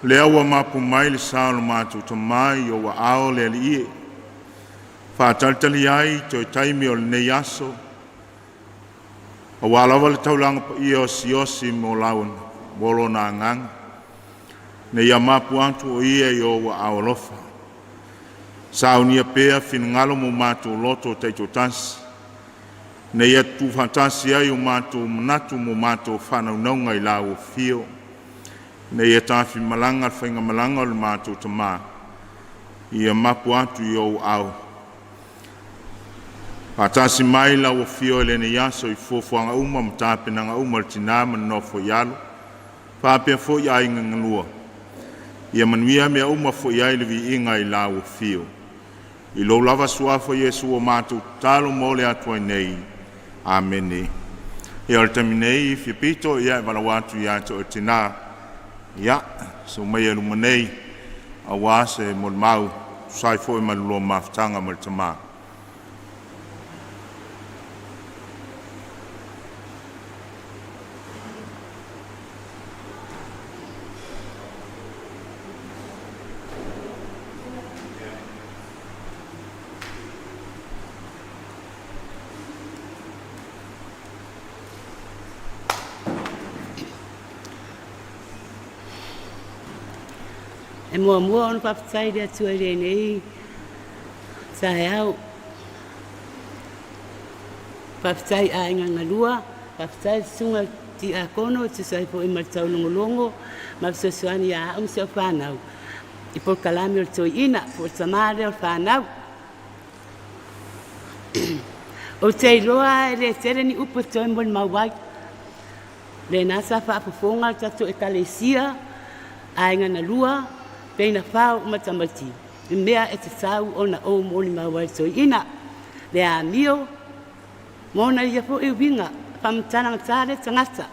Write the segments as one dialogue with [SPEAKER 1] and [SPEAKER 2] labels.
[SPEAKER 1] Lea ua mapu mai le sa o lo matou Tama i ou aao le Alii e, faatalitali ai toe taimi o lenei aso, aua lava le taulaga paia o Siaosi mo lona agaga, ina ia mapu atu o Ia i ou aao alofa. Saunia pea finagalo ma o matou loto taitoatasi, ina ia tutufaatasi ai o matou manatu ma o matou faanaunauga i Lau Afio, ina ia tafimalaga le faigamalaga o le matou Tama, ia mapu atu i ou aao. Faatasi mai lau Afio i lenei aso i fuafuaga uma ma tapenaga uma a le tina ma le nofo i alo, faapea foi aiga galua. Ia manuia mea uma, foi ai le viiga i lau Afio. I lou lava Suafa Iesu ua matou tatalo ma olioli atu ai nei. Amene. Ia o le taimi nei i Fiapito, ia e valaau atu ia te oe le tina, ia susu maia i luma nei aua se molimau e tusa ai foi ma le lua mafutaga ma le tama.
[SPEAKER 2] E muamua ona faafetai i le Atua i lenei taeao. Faafetai i aiga galua, faafetai i le susuga i le Tiakono e tusa ai foi ma le taulogologo ma le fesoasoani ia au ma si au fanau i polokalame o le toeaina po o le tama lea o le fanau. Ou te iloa e le tele ni upu e toe molimau ai. Lena sa faafofoga le tatou Ekalesia, aiga na lua, pei na fao uma tamaiti i mea e tatau ona ou molimau ai i le toeaina, le amio, ma ona ia foi uiga faamatagata lea tagata.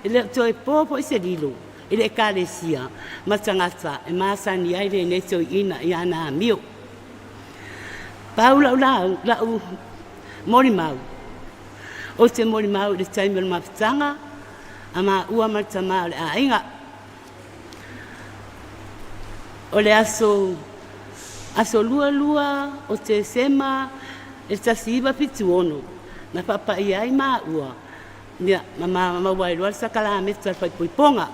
[SPEAKER 2] E le o toe po foi se lilo i le Ekalesia ma tagata e masani ai lenei toeaina i ana amio. Pau lau lau molimau, ou te molimau i le taimi o le mafutaga a maua ma le tama o le aiga. O le aso aso 22 o Tesema i le 1976 na faapaia ai maua ia, ma maua ai loa le sakalameta o le faaipoipoga.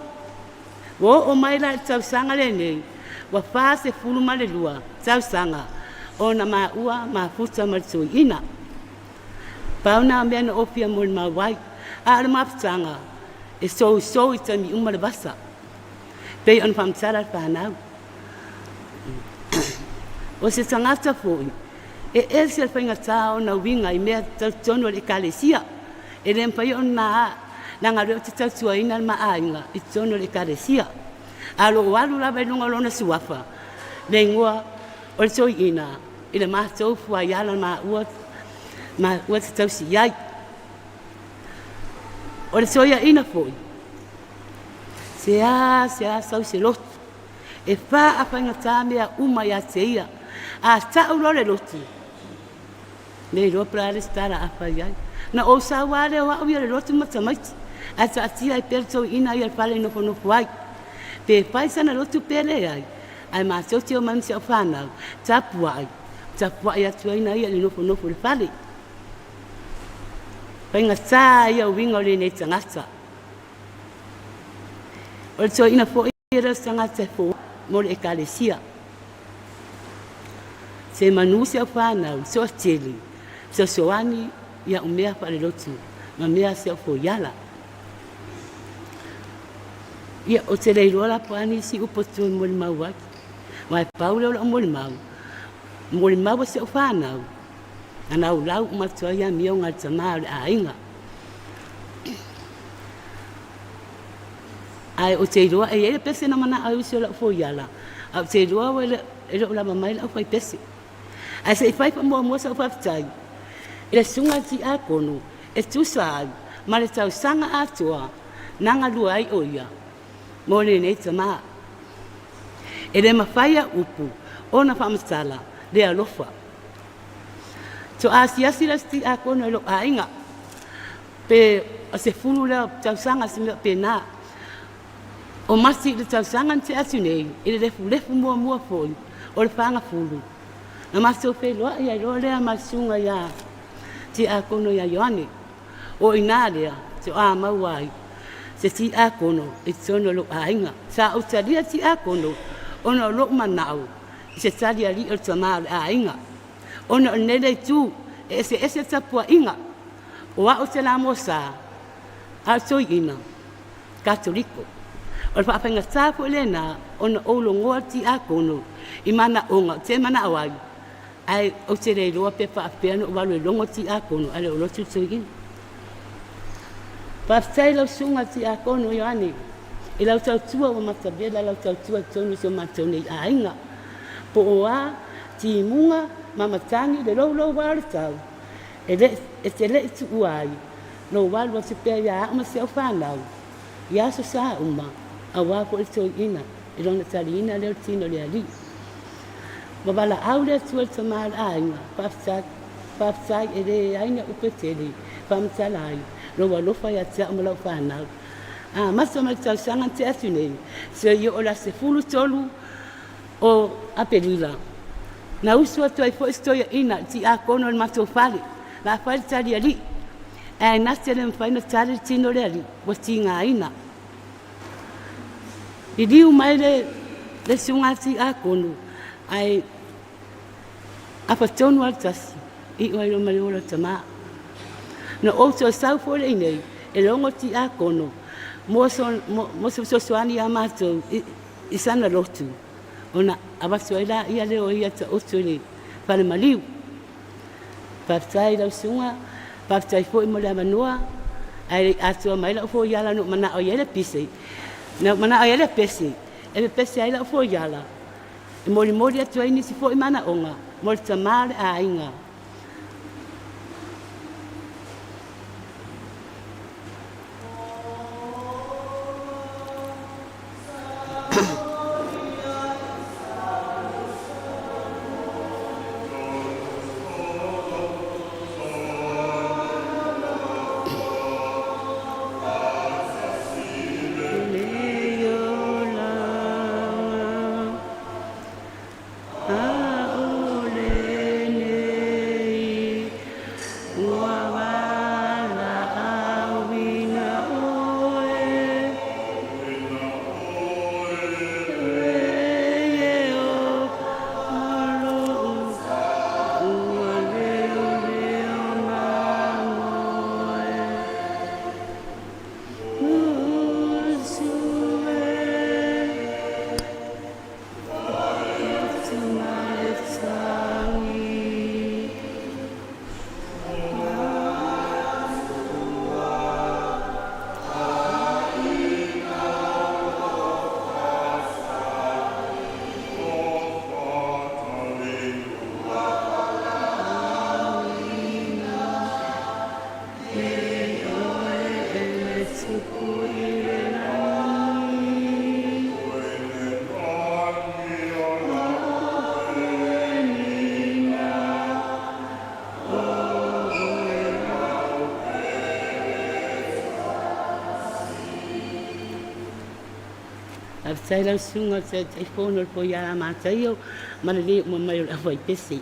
[SPEAKER 2] Ua oo mai la i le tausaga lenei, ua 42 tausaga ona maua mafuta ma le toeaina. Pau na o mea na ou fia molimau ai, a o le mafutaga e sousou i taimi uma le vasa, pei ona faamatala le fanau. O se tagata foi e ese le faigata ona uiga i mea tau totonu o le Ekalesia. E le mafai ona leaga o lea ou te tautuaina le ma aiga i totonu o le Ekalesia. A o lo o alu lava i luga o lona suafa le igoa o le toeaina i le matou fuaiala maua maua te tausi i ai. O le toeaina foi, se a se a sau se lotu, e faafaigata mea uma ia te ia. A tau loa le lotu, le iloa po o le a le isi tala a fai ai. Na ou sau lava lea o au ia i le lotu ma tamaiti, ae taatia ai pea le toeaina ia i le fale e nofonofo ai. Pe fai sana lotu pe leai, ae matou te omai ma si au fanau, tapuai, tapuai atu ai na ia i le nofonofo i le fale. Faigata ia uiga o lenei tagata. O le toeaina foi e le o se tagata e fou mo le Ekalesia. Se manu si au fanau, toatele, fesoasoani i au mea faalelotu ma mea si au foiala. Ia, ou te le iloa la po o a nisi upu e toe molimau ai. Aua e pau lea o lau molimau, molimau a si au fanau, na laulau uma atu ai amioga a le tama o le aiga. Ae ou te iloa e i ai le pese na manao ai usi o lau foiala, ae ou te iloa ua e le o lava mai le aufaipese. Ae se i fai faamuamua sau faafetai i le susuga i le Tiakono e tusa ai ma le tausaga atoa na galue ai o ia mo lenei tama. E le mafai au upu ona faamatala le alofa. Toa asiasi le Tiakono i lou aiga pe o se 10 lea o tausaga se mea faapena. O Mati i le tausaga na tea atu nei, i le lefulefu muamua foi o le fagafulu, na matou feiloai ai loa lea ma le susuga ia Tiakono ia Ioane. O i ina lea faatoa maua ai se tiakono i totonu o lou aiga. Sa ou talia tiakono ona o lou manao i se talialii o le tama o le aiga. Ona o lenei le itu e eseese tapuaiga, o au ou te lamosa, a o le toeaina Katoliko. O le faafaigata foi lena ona ou logoa le tiakono i manaoga ou te manao ai, ae ou te le iloa pe faapefea ona ou alu e logo le tiakono ae le o lotu le toeaina. Faafetai i lau susuga i le tiakono Ioane i lau tautua ua matavela lau tautua i totonu o si o matou nei aiga. Po o a timuga ma matagi le loulou lava o le tau, e, le, e te le i tuua ai lou alu atu pea ia au ma si au fanau i aso sa uma, aua foi le toeaina i lona taliina lea o le tino o le Alii. Ua valaau le Atua i le tama o le aiga, faafetai, faafetai e leai ni upu e tele e faamatala ai lou alofa ia te au ma lau fanau. Amata mai le tausaga na tea atu nei, seia oo i le aso 13 o Aperila, na usu atu ai foi si toeaina i le tiakono i le matou fale, la fai le tali alii, ae na te le mafai ona tali le tino o le alii, ua tigaina. Liliu mai le, le susuga tiakono, ae afa tonu lava le tasi, iu ai loa ma le ola o le tama. Na ou toe sau foi le inei e logo tiakono mo se fesoasoani ia matou i, i sana lotu, ona avatu ai laia lea o ia taoto i le fale maliu. Faafetai i lau susuga, faafetai foi mo le avanoa, ae le i atoa mai lau foiala na ou manao i ai le pise, na ou manao i ai le pese, e pepese ai lau foiala, e molimoli atu ai nisi foi manaoga mo le tama o le aiga. Faafetai lau susuga i le Taitaifono o le Foiala Mataio ma le le uma mai o le aufaipese.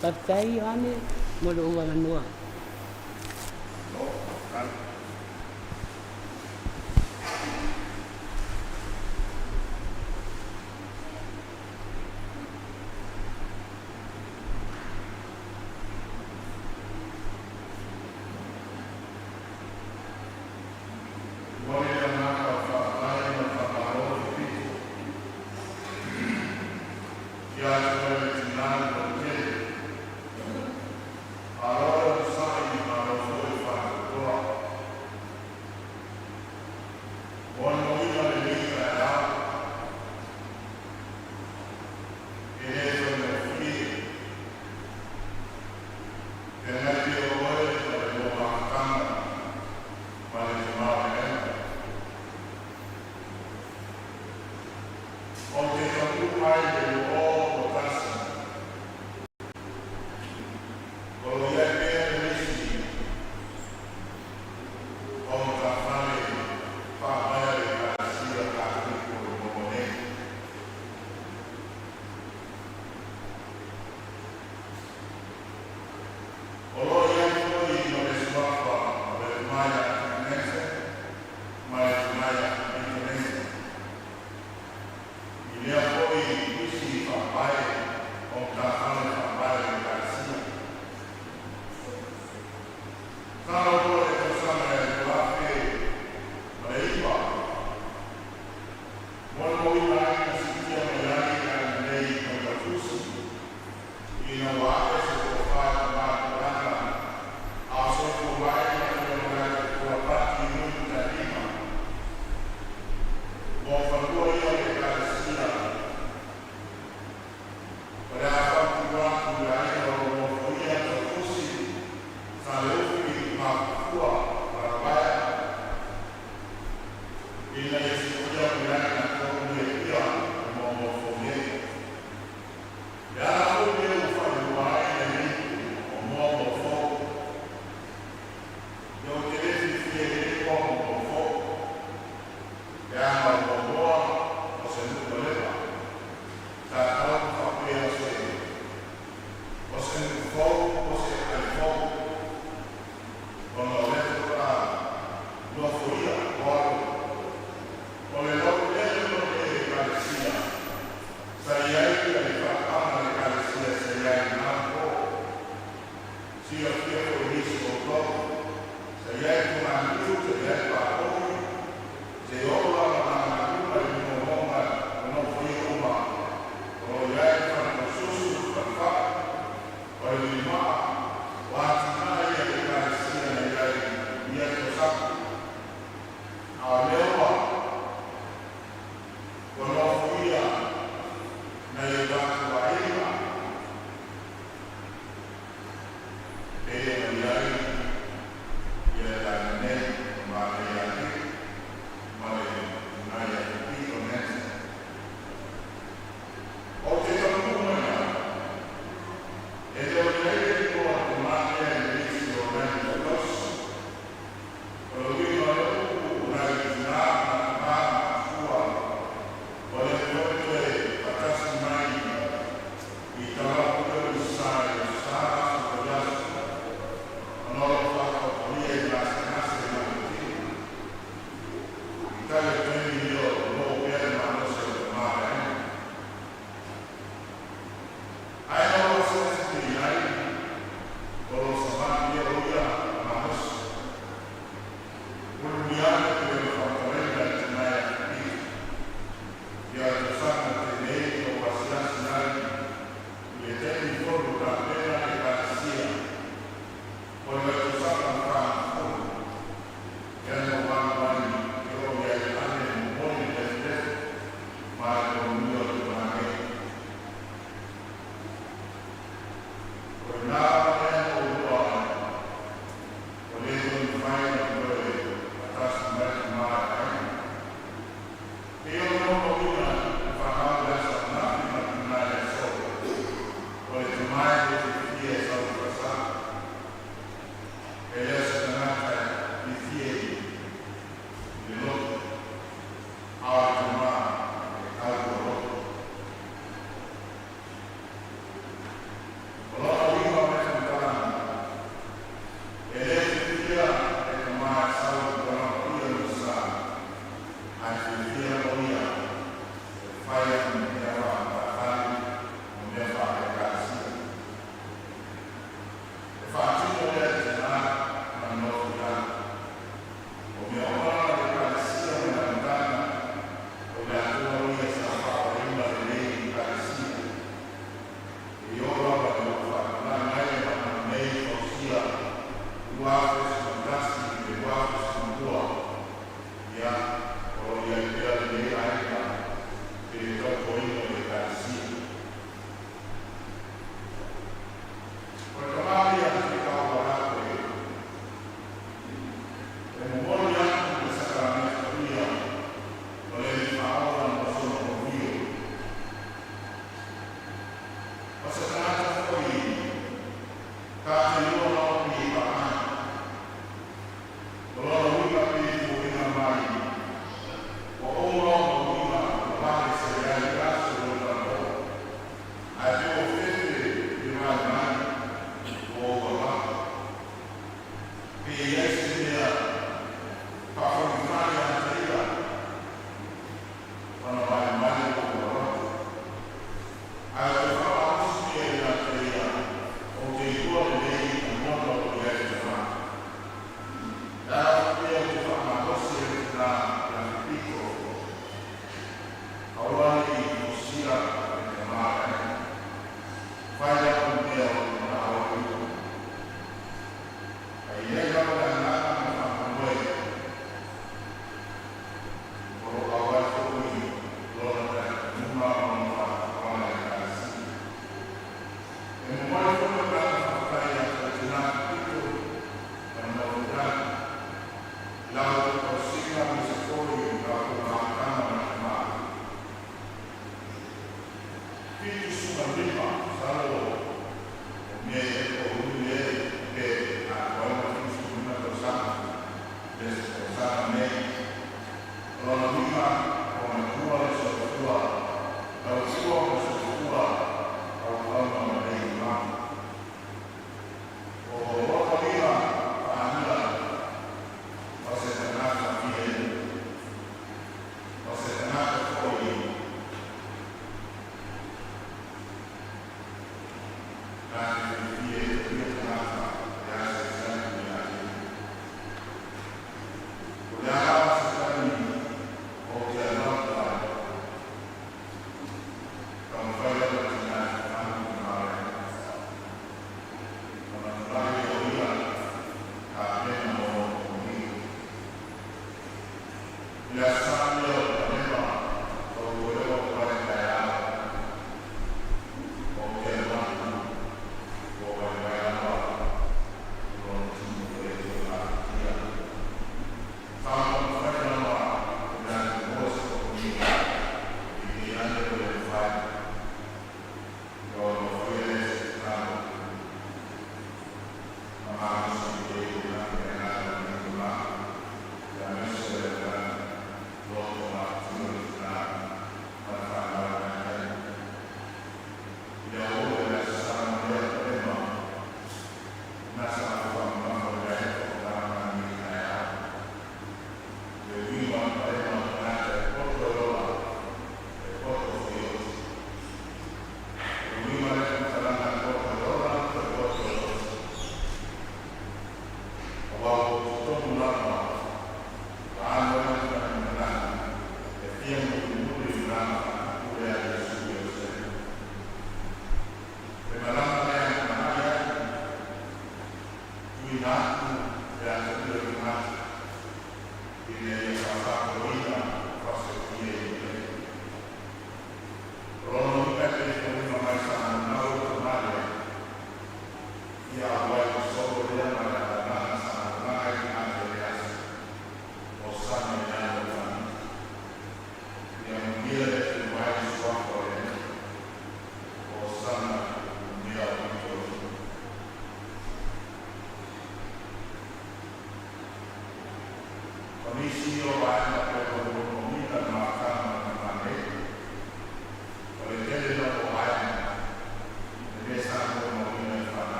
[SPEAKER 2] Faafetai Ioane mo lou avanoa.
[SPEAKER 1] Momoli le agaga o le faafetai ma le faamalo le pito ia te oe le Tina le Manuatele. Malo le.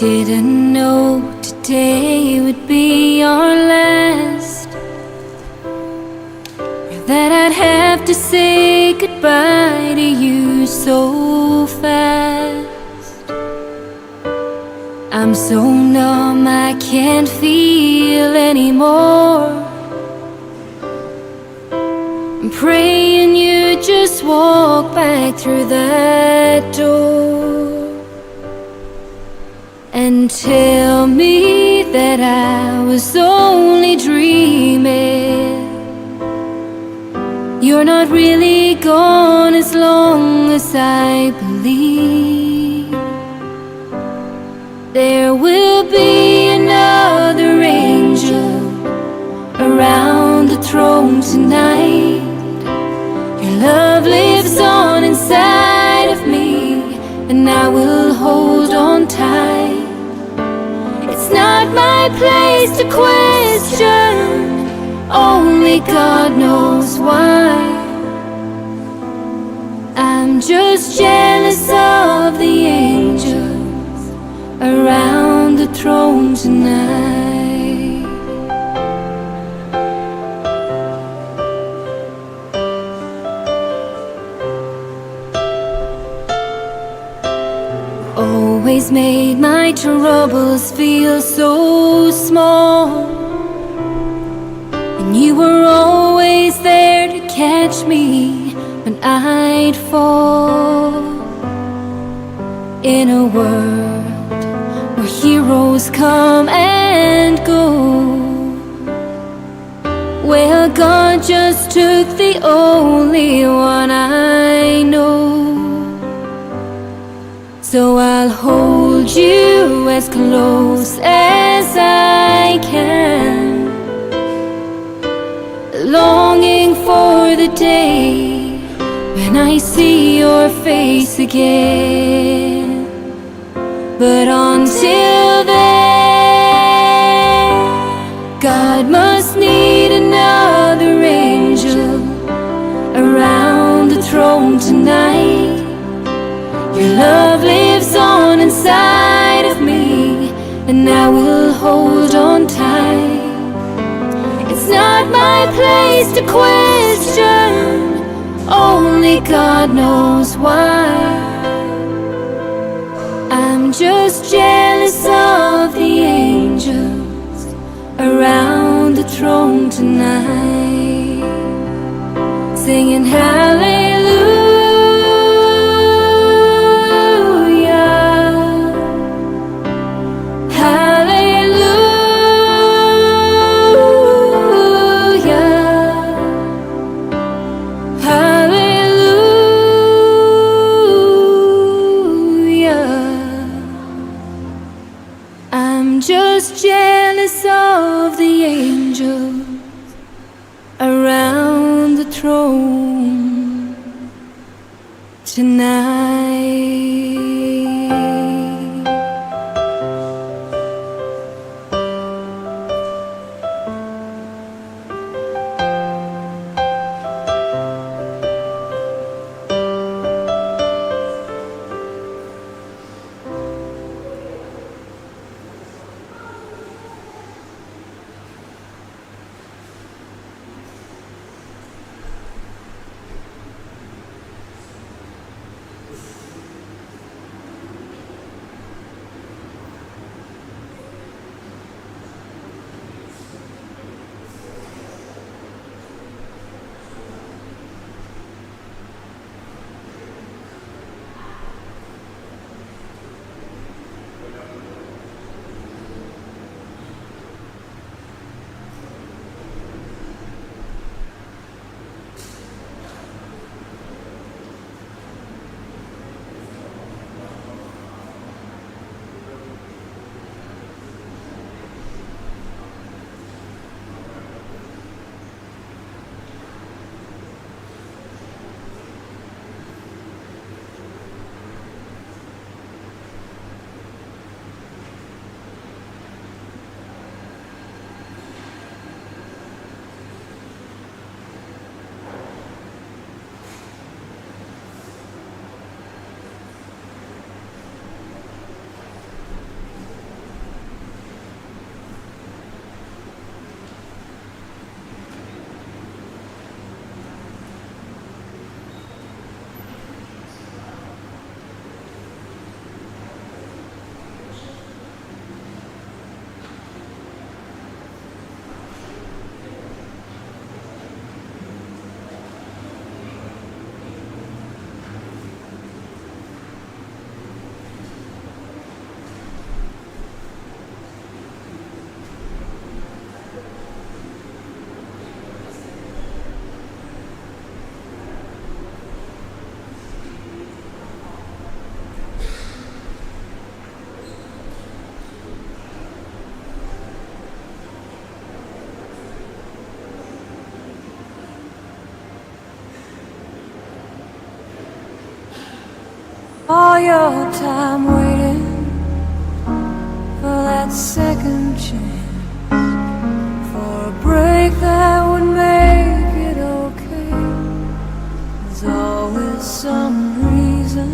[SPEAKER 3] Didn't know today would be our last, or that I'd have to say goodbye to you so fast. I'm so numb I can't feel anymore. I'm praying you just walk back through that door and tell me that I was only dreaming. You're not really gone as long as I believe. There will be another angel around the throne tonight. Your love lives on inside of me, and I will hold on tight. It's not my place to question, only God knows why. I'm just jealous of the angels around the throne tonight. Always made my troubles feel so small, and you were always there to catch me when I'd fall. In a world where heroes come and go, well, God just took the only one I know. So I'll hold you as close as I can, longing for the day when I see your face again. But until then, God must need another angel around the throne tonight. Your love lives on inside of me, and I will hold on tight. It's not my place to question, only God knows why. I'm just jealous of the angels around the throne tonight, singing hallelujah, hallelujah, hallelujah. I'm just jealous of the angels around the throne tonight. All your time waiting for that second chance, for a break that would make it okay. There's always some reason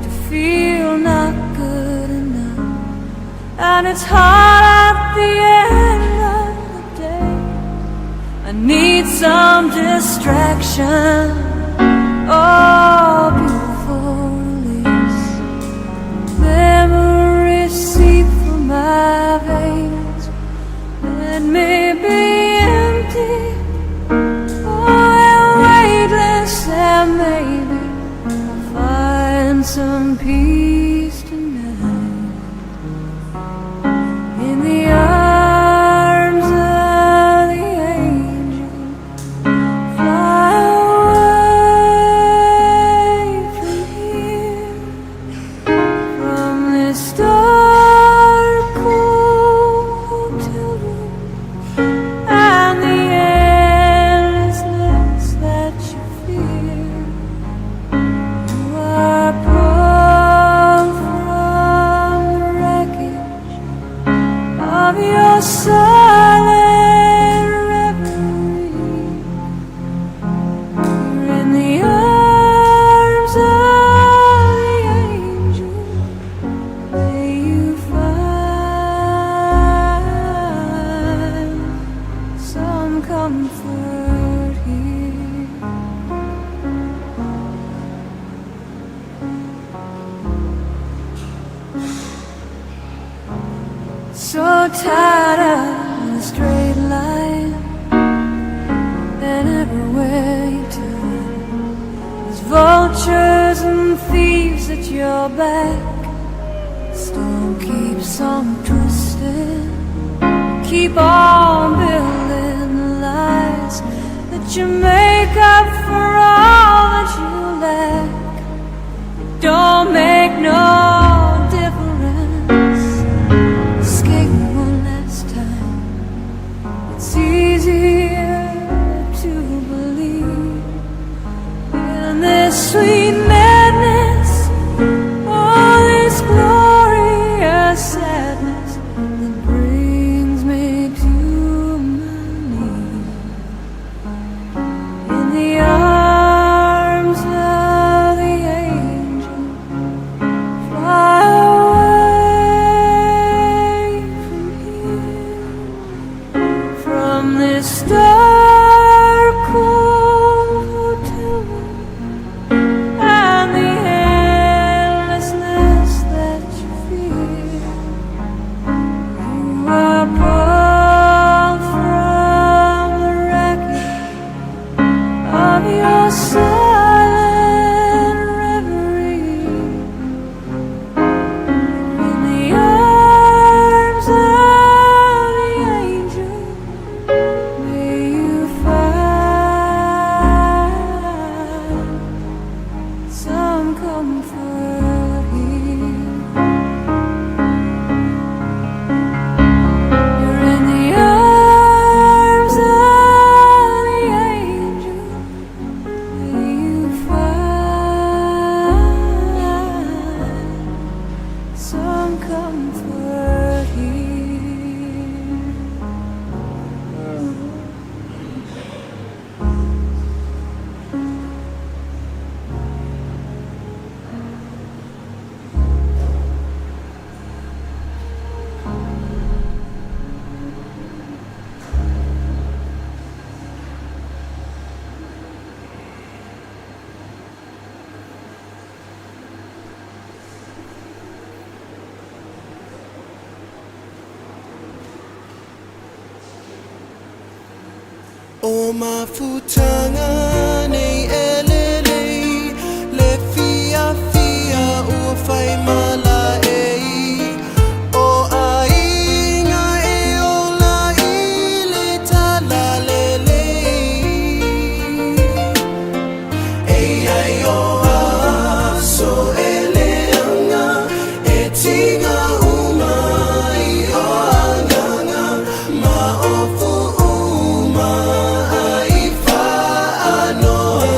[SPEAKER 3] to feel not good enough, and it's hard at the end of the day. I need some distraction. Oh, beautiful release. Memories seep through my veins. Let me be empty, oh, and weightless, and maybe I'll find some peace tonight. In the arms of the angel, fly away from here, from this dark, cold hotel room, and the endlessness that you fear. You are pulled from the wreckage of your silent reverie. You're in the arms of the angel. May you find some comfort here. So tired of the straight line, and everywhere you turn, there's vultures and thieves at your back. Storm keeps on twisting, keep on building the lies that you make up for all that you lack. It don't make no difference. Escape one last time. It's easier to believe in this sweet madness, all this glorious sadness that brings me to my knees. In the arms of the angel, fly away from here, from this dark, cold hotel room and the endlessness that you fear. You are pulled from the wreckage of your silent reverie. In the arms of the angel, may you find some comfort here. You're in the arms of the angel. May you find some comfort here.
[SPEAKER 4] O mafutaga nei e lelei le fiafia ua fai malaei o aiga e ola i le talalelei. Eia i o aso e leaga e tiga uma i o agaga ma ofu uma ai faanoa.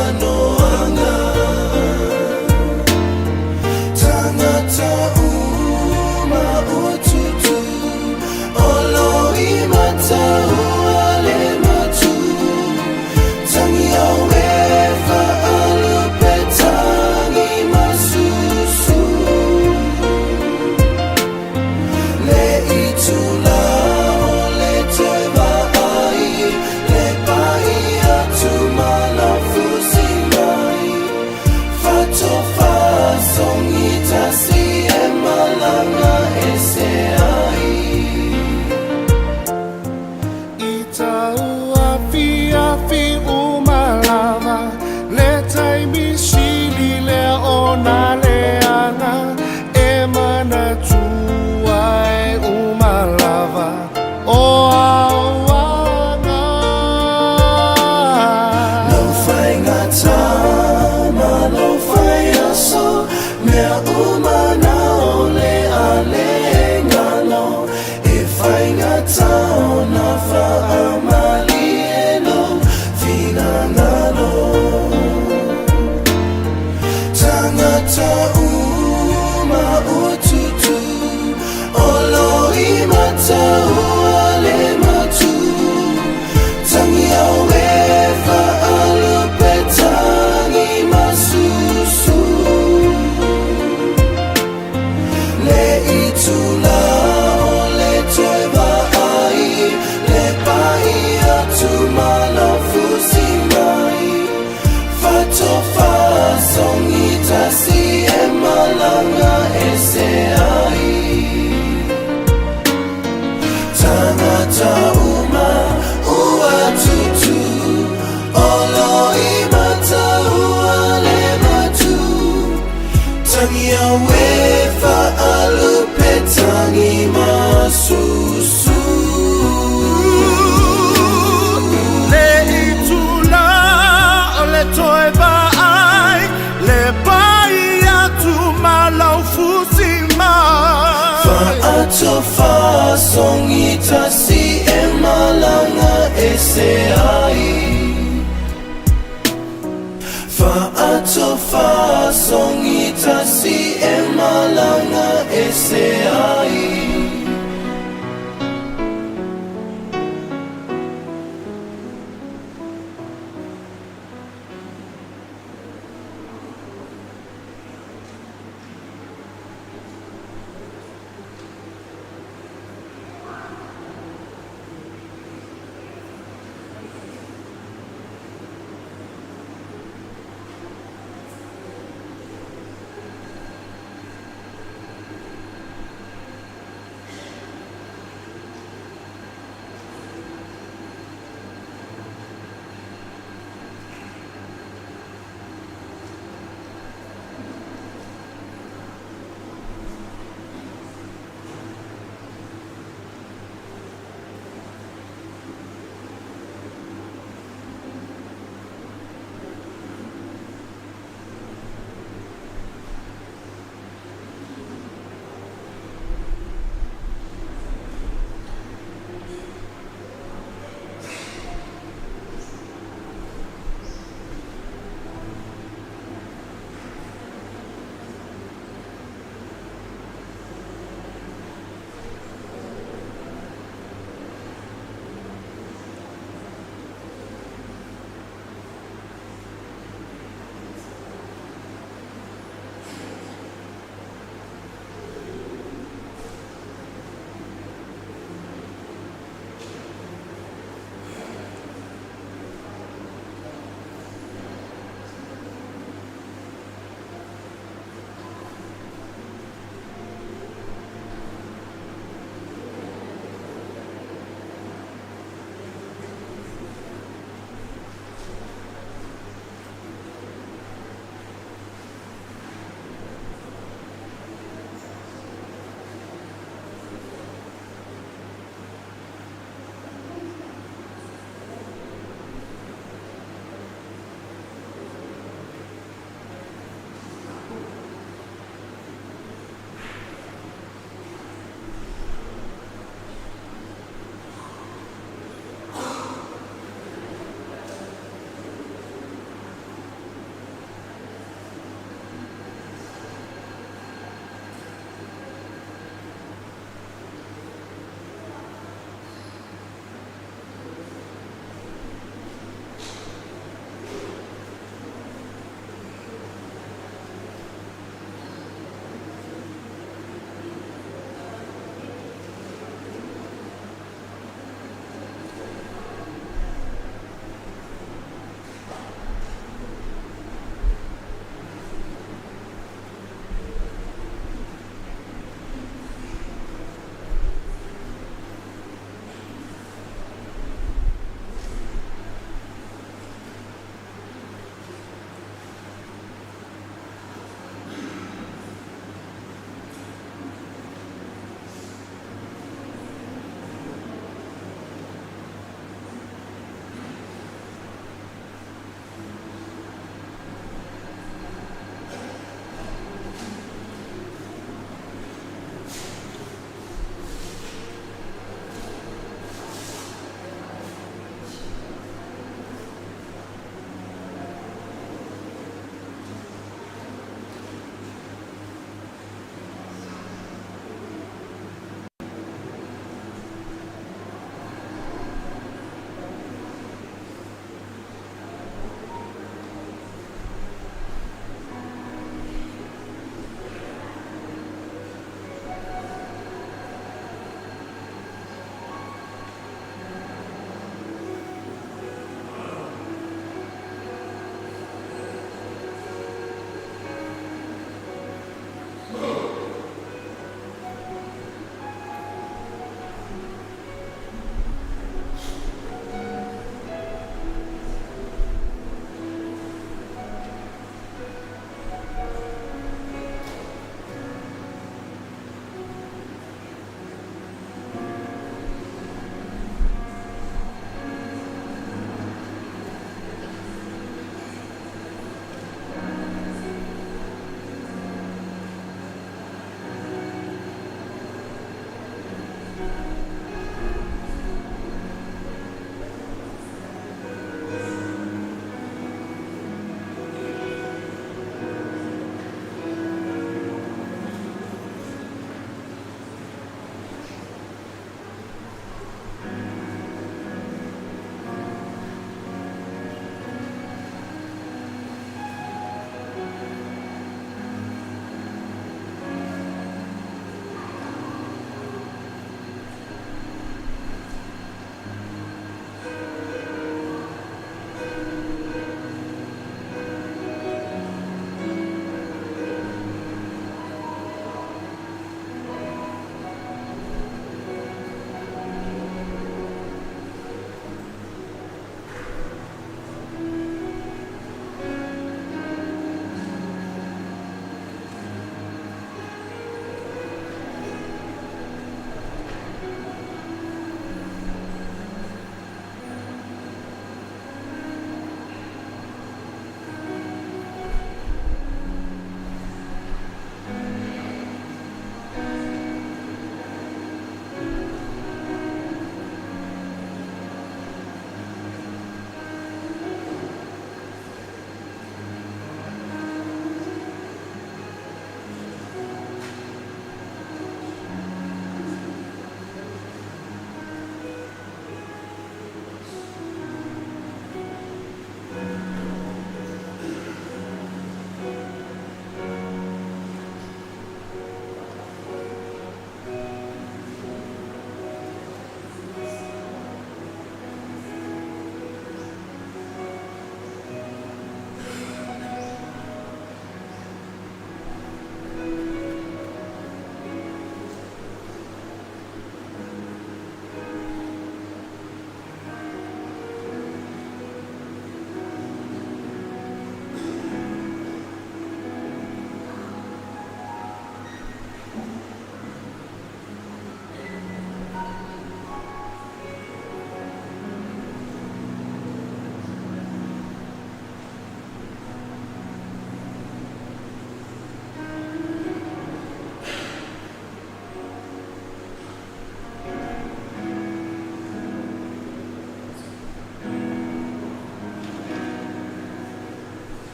[SPEAKER 4] Mea uma na o le alengalo E faigata ona faamalie lou finagalo Tagata uma ututu O lo i mataua le matu Tangi au e faalupe tangi masusu Le itula o le toe vaai Le pai atu ma lau fusi mai Fatofa tasi e malanga ese ai Tagata uma ua tutu O lo i mataua le matu Tangi au e faalupe tangi masusu
[SPEAKER 5] Le itula o le toe vaai Le pai atu ma lau fusi mai
[SPEAKER 4] Faatofasogi tasi e malanga ese ai Faatofasogi tasi e malanga ese ai.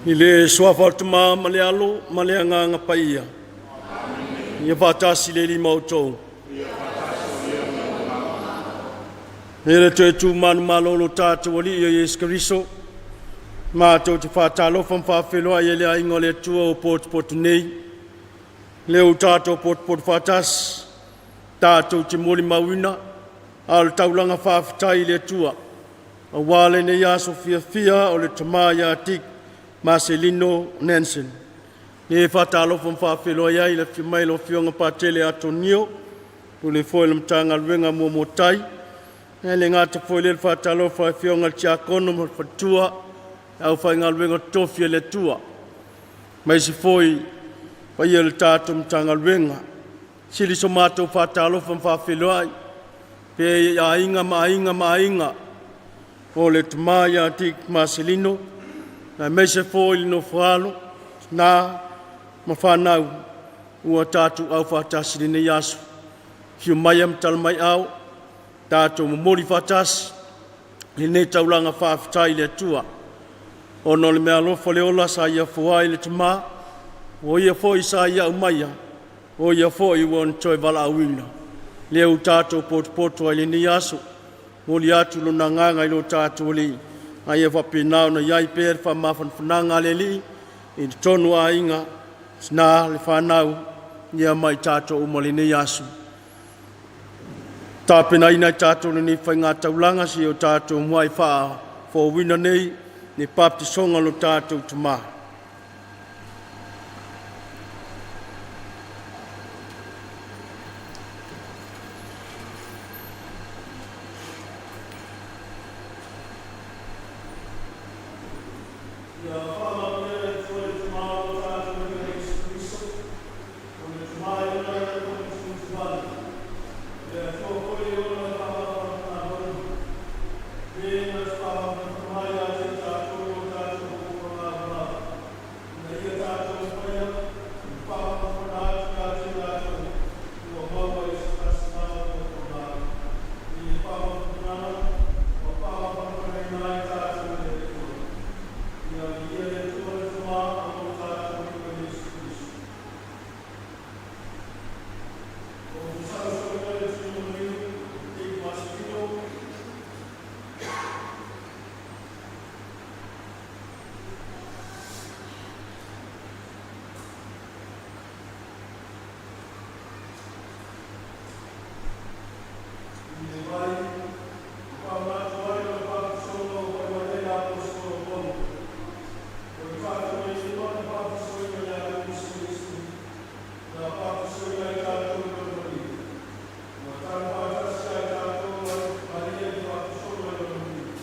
[SPEAKER 6] I le suafa o le Tama ma le Alo ma le Agaga Paia. Ia faatasi le Alii ma outou. Ia le toe tu manumalo lo tatou Alii o Iesu Keriso, matou te faatalofa ma faafeiloai ai le aiga o le Atua ua potopoto nei, lea ua tatou potopoto faatasi, tatou te molimauina a o le taulaga faafetai i le Atua, aua lenei aso fiafia o le tama ia Dick Maselino Nanson. E faatalofa ma faafeiloai ai le afio mai o lau Afioga Patele Ato Nio, Pule foi o le Matagaluega Muamua Tai, ae le gata foi i lea o le faatalofa i le Afioga i le Tiakono ma le Faletua, le aufaigaluega totofi a le Atua, aemaise foi le paia o le tatou Matagaluega. E sili so matou faatalofa ma faafeiloai pea i aiga ma aiga ma aiga o le tama ia Dick Maselino, aemaise foi le nofo a alo, tina ma fanau ua tatou aufaatasi i lenei aso. Afio maia ma tala mai au, tatou momoli faatasi lenei taulaga faafetai i le Atua ona o le meaalofa le ola sa ia foai i le tama, o ia foi sa ia aumaia, o ia foi ua ona toe valaauina. Lea ua tatou potopoto ai i lenei aso, momoli atu lona agaga i lo tatou Alii, a ia faapena ona i ai pea le faamafanafanaga a le Alii i totonu o aiga, tina, le fanau ia ma i tatou uma i lenei aso. Tapenaina e tatou lenei faigataulaga seia o tatou muai faafouina nei le papatisoga o lo tatou Tama. Ia faamanuia le Atua i le Tama o lo tatou Alii o Iesu Keriso, o le Tama e ola ai le musumusuvalu, o le Atua foi e ona le faamafanafanaga, Le na te faamafanafana mai ia te i tatou i o tatou puapuaga lavalava, ina ia tatou mafaia ona faamafanafana atu ia te i latou ua maua i se tasi na o puapuaga. I le faamafanafanaga ua faamafanafanaina ai tatou e le Atua. Ia viia le Atua le Tama o lo tatou Alii o Iesu Keriso. Ou te sausauina le tino nei i Masilino. I le vai e faamanatu ai o le papatisoga ua fai mai ai le Aposetolo o Paulo, O i tatou e lima na papatisoina ia te Iesu Keriso, na papatisoina ai tatou i lona maliu. Ua tanu faatasi ai tatou ma ia i le papatisoga i lona maliu,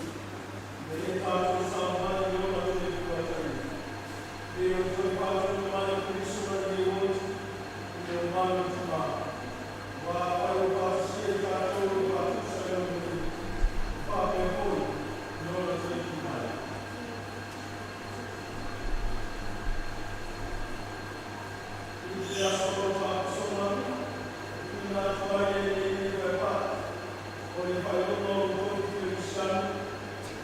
[SPEAKER 6] ina ia tatou saomai i ona toe tuataiga. Pei o le toe faatonu mai o Keriso mai lenei oti i le mamalu o le Tama. Aua afai ua pasia i tatou i le faatusa i lona maliu, e faapea foi i lona toe tu mai. I le aso o lau faasoa, e tuuina atu ai e lenei pepa o le faailoga o lo outou kerisiano,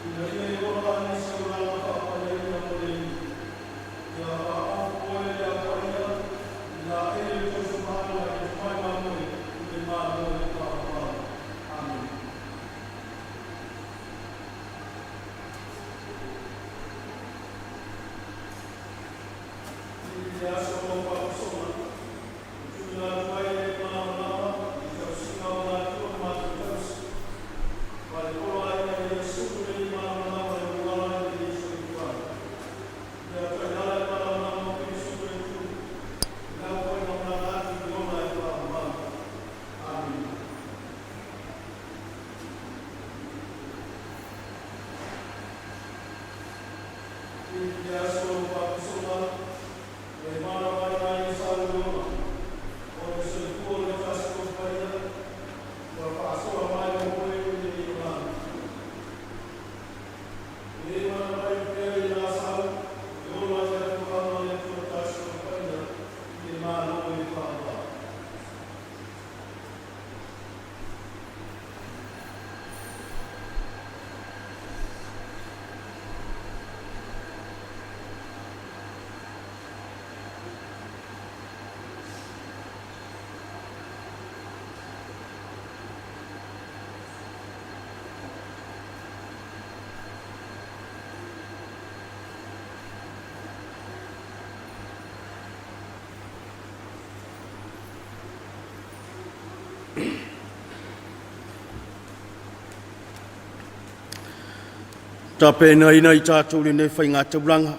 [SPEAKER 6] ina ia e ola ai se olaga faapaiaina mo le Alii. Ia faaofu oe le Au Paia i laei le tausamaaga i le tomai mamoe i le Malo e faaavavau. Amene. I le aso o lau faapasoga, e tuuina atu ai le malamalama i le tausiga o matua ma matua tausi, ma le poloaiga ina ia sulu lenei malamalama e auala ai lenei soifuaga. Ia taiala le malamalama o Keriso toe tu, i lau faigamalaga atu i ola e faavavau. Amene. I le aso o lau faapasoga, e malamaina ai le saunoaga o le soifua o le Tasi Tofi Paia ua faasoa mai mo oe i lenei olaga. Tapenaina i tatou lenei faigataulaga,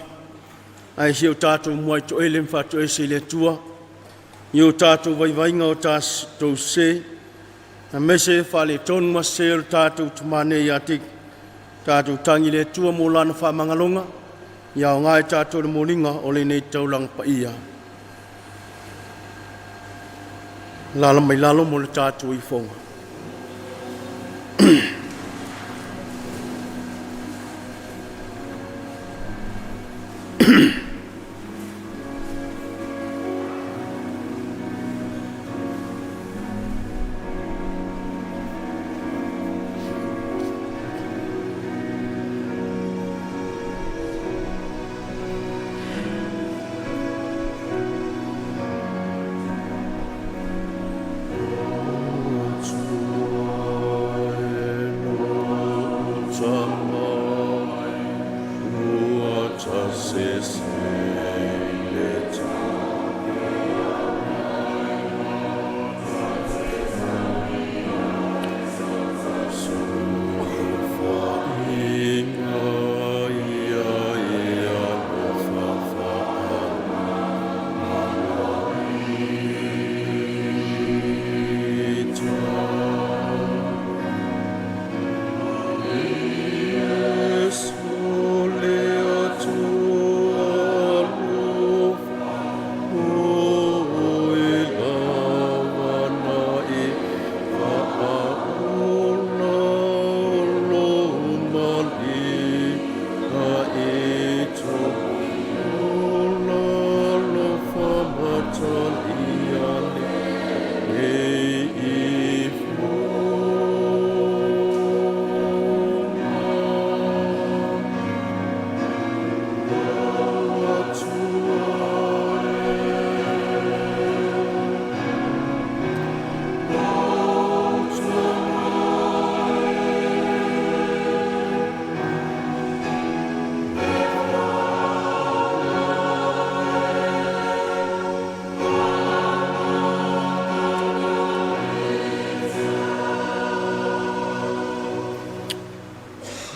[SPEAKER 6] ae si o tatou muai toele ma faatoese i le Atua, i o tatou vaivaiga o tatou sese, aemaise faaletonu ma sese o le tatou tumane ia te tatou tagi i le Atua mo lana faamagaloga, ia aoga i tatou le moliga o lenei taulaga paia. Alaala mai lalo mo le tatou ifoga.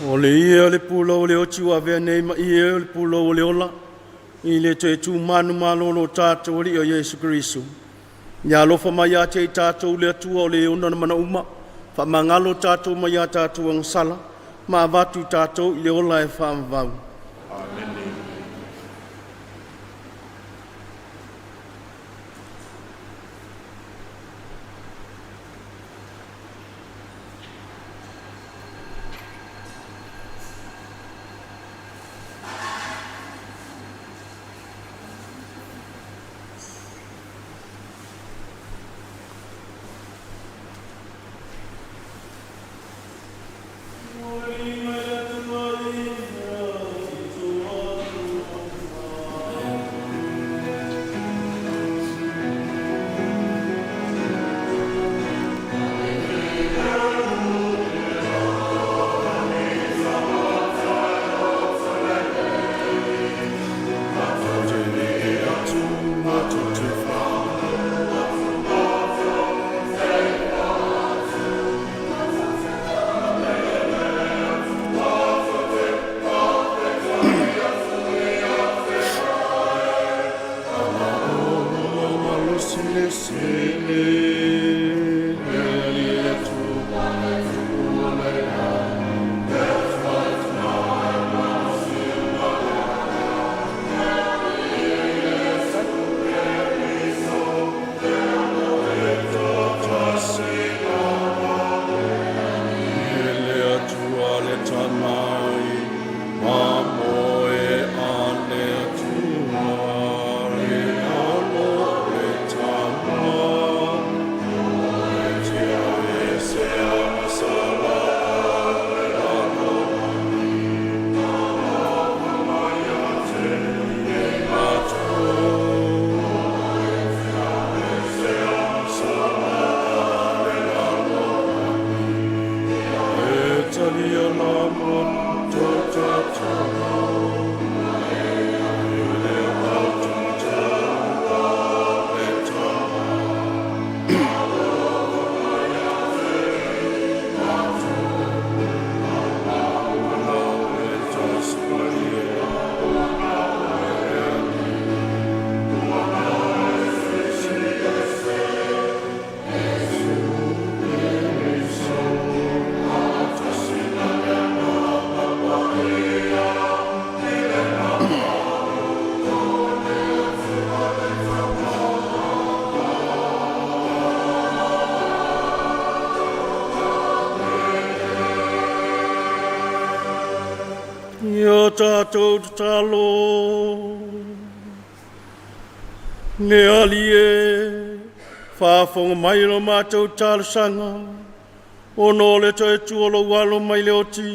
[SPEAKER 6] O le ie o le pulou o le oti ua avea nei ma ie o le pulou o le ola, i le toe tumanu malolo o tatou Alii o Iesu Keriso. Ia alofa mai ia te i tatou le Atua o le ona na mana uma, faamagalo tatou mai a tatou agasala, ma avatu i tatou i le ola e faavavau.
[SPEAKER 1] Amene.
[SPEAKER 6] Ia tatou tatalo. Le Alii e, faafofoga mai lo matou talosaga, ona o le toe tua o lou alo mai le oti,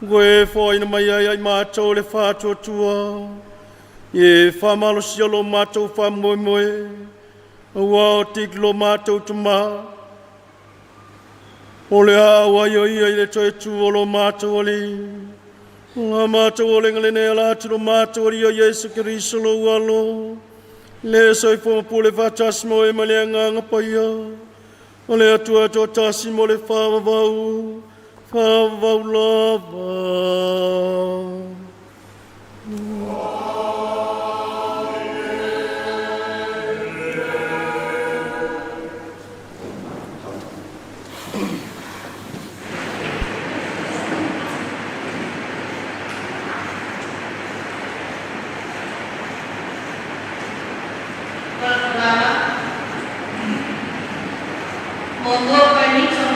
[SPEAKER 6] ua e foaiina mai ai ai matou le faatuatua, e faamalosia lo matou faamoemoe, aua o tiki lo matou tamā, o le a auai o ia i le toe tu o lo matou Alii. La matou olega lenei ala atu lo matou Alii o Iesu Keriso lou alo, le soifua pule faatasi ma oe ma le Agaga Paia, o le Atua toatasi mo le faavavau, faavavau lava.
[SPEAKER 7] 1 Korinito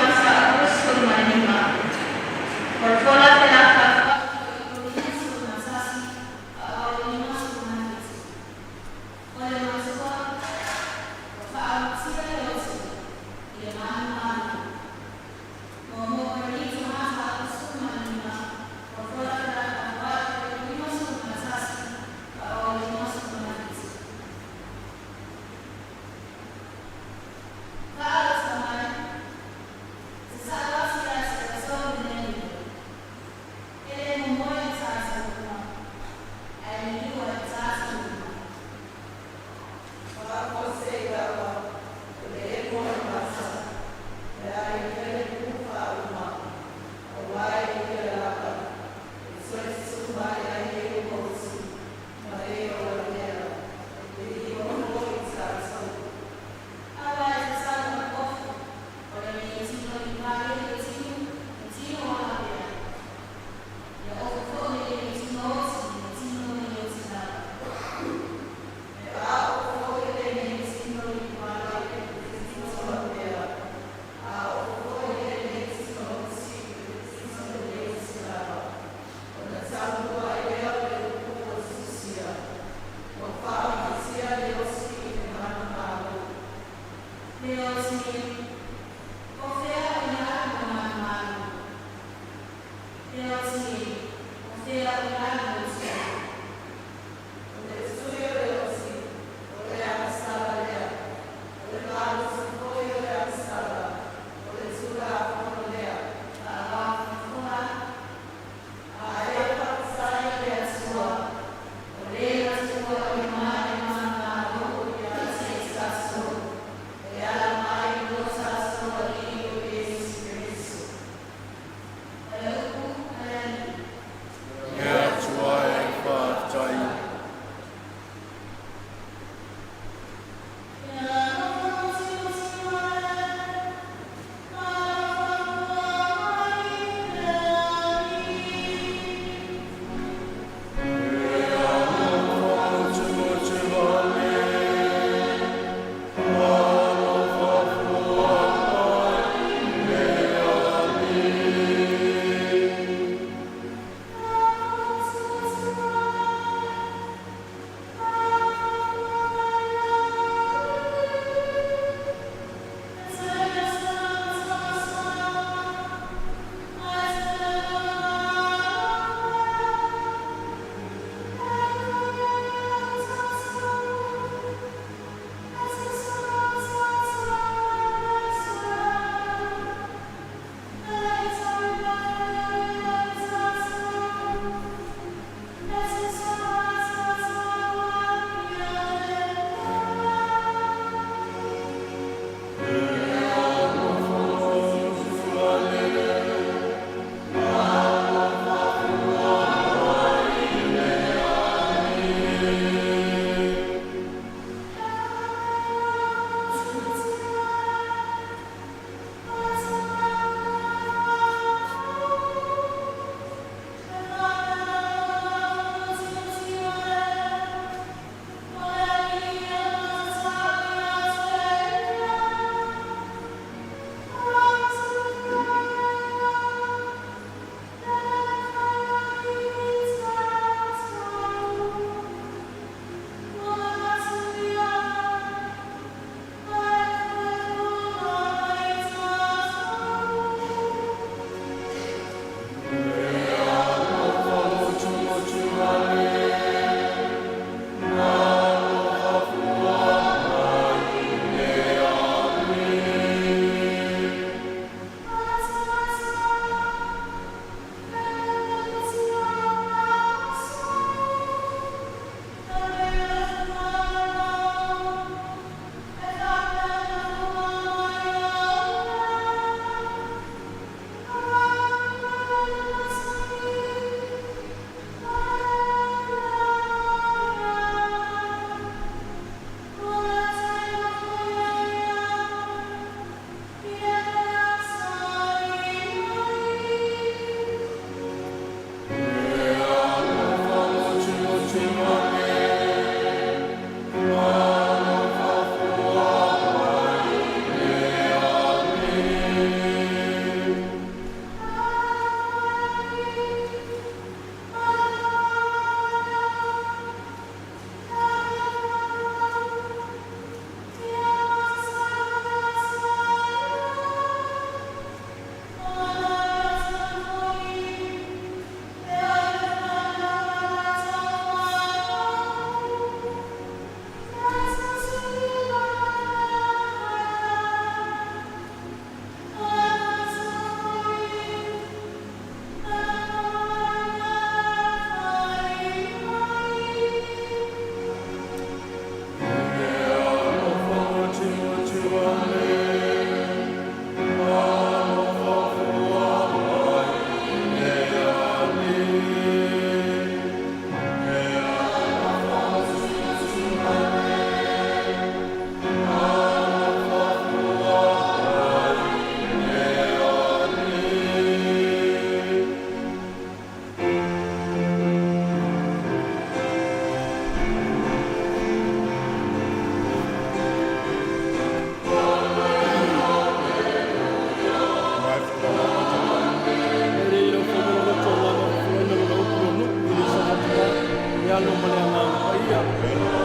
[SPEAKER 6] Alo ma le Agaga Paia.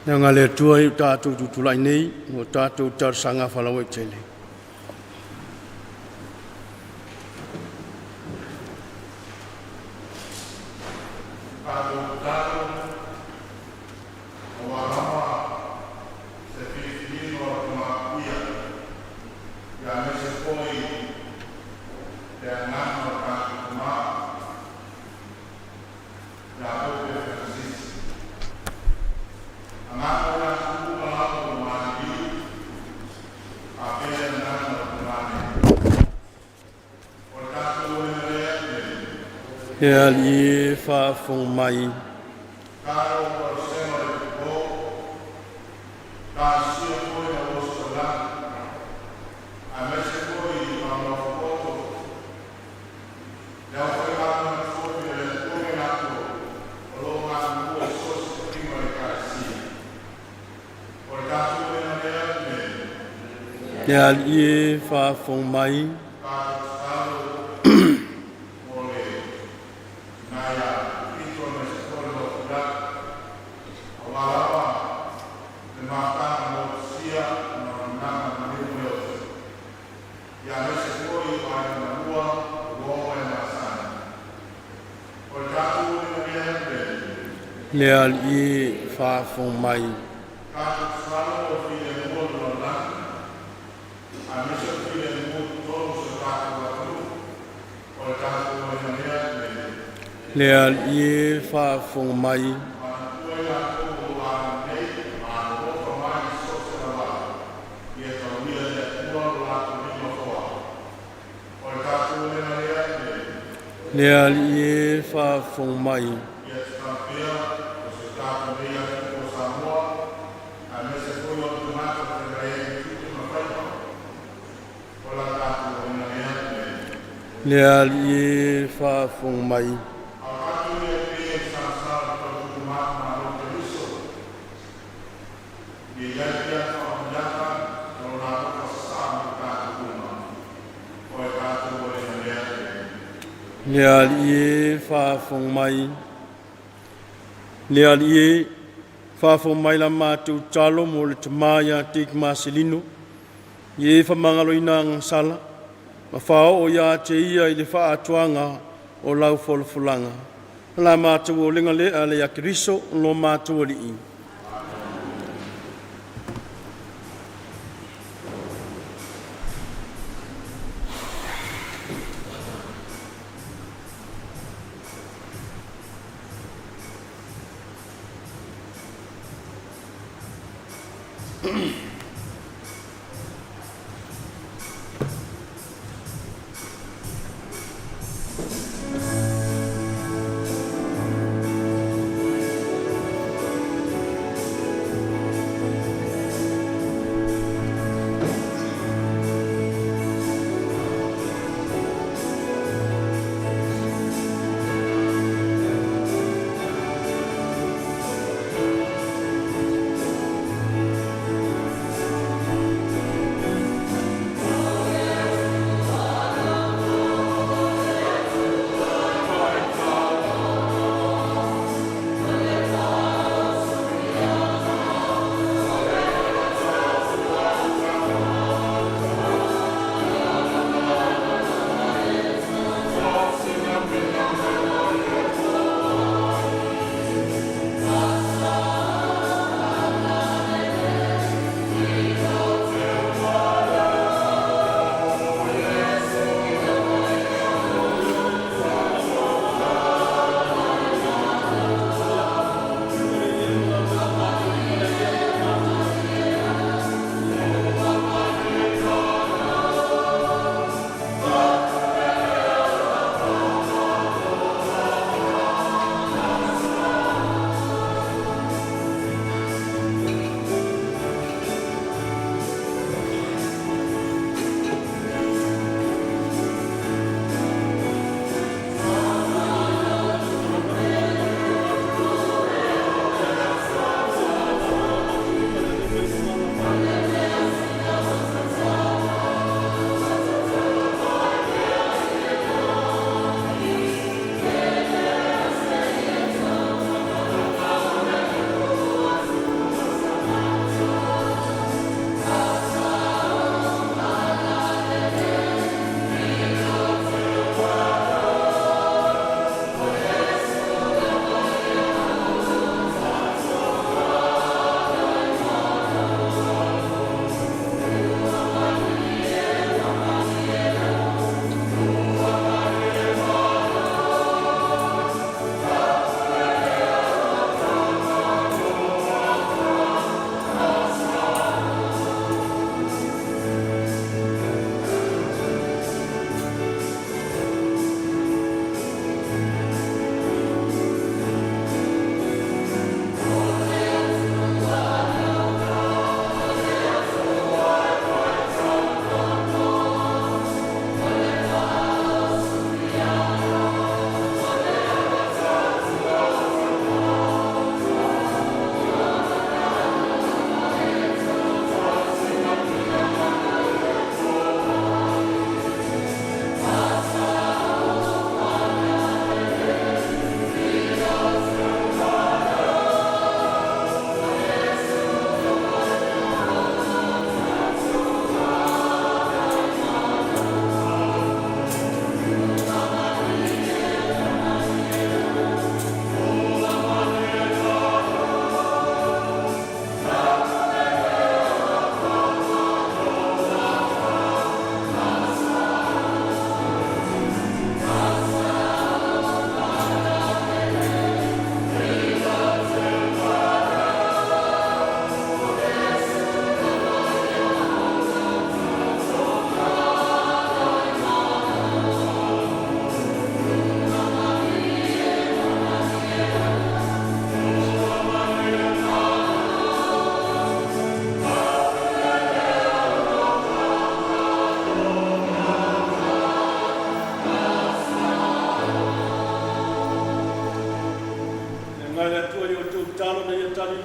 [SPEAKER 6] Nga le Atua i o tatou tutulai nei, mo tatou talosaga faalauaitele.
[SPEAKER 1] Tatou tatalo aua lava se filifiliga o le Tama Puia, aemaise foi le agaga o le tatou Tamā ia Pope Fanisisi. Agaga o latou uma lava ua maliliu, faapea le agaga o le Tamā nei. O le tatou uliga lea le
[SPEAKER 6] Le Alii e faafofoga mai.
[SPEAKER 1] Talo o le vasega o le po, talosia foi le auositaulaga, aemaise foi faamoafopoto le aufaigaluega totofi a le Atua ma i latou o loo galulue i so o se tofiga o le Ekalesia. O le tatou uliga lea le
[SPEAKER 6] Le Alii e faafofoga mai.
[SPEAKER 1] Tatou tatalo mo le tina ia Pito aemaise foi le lotu aua lava le mafutaga motusia ma auaunaga maliu ma le ofi, aemaise foi o aiga na lua uo ma e masani. O le tatou uliga lea le
[SPEAKER 6] Le Alii e faafofoga mai.
[SPEAKER 1] Tatou tatalo mo le filemu o le lalolagi, aemaise o le filemu i totonu o si o tatou atunuu. O le tatou uliga lea le
[SPEAKER 6] Le Alii e faafofoga mai.
[SPEAKER 1] Manatua i latou o lo o agalelei ma alolofa mai i so o se lalolagi, ia taulia e le Atua lo latou lima foau. O le tatou uliga lea le
[SPEAKER 6] Le Alii e faafofoga mai.
[SPEAKER 1] Ia tatalo pea o si o tatou nei atunuu o Samoa, aemaise foi o
[SPEAKER 6] Le Alii e faafofoga mai. Le Alii e faafofoga mai. Le Alii e faafofoga mai la matou tatalo mo le tamā ia Dick Maselino, ia e faamagaloina agasala ma faaoo ia te ia i le faaatoaga o lau folafolaga. O la matou auliga lea le ia Keriso lo matou Alii.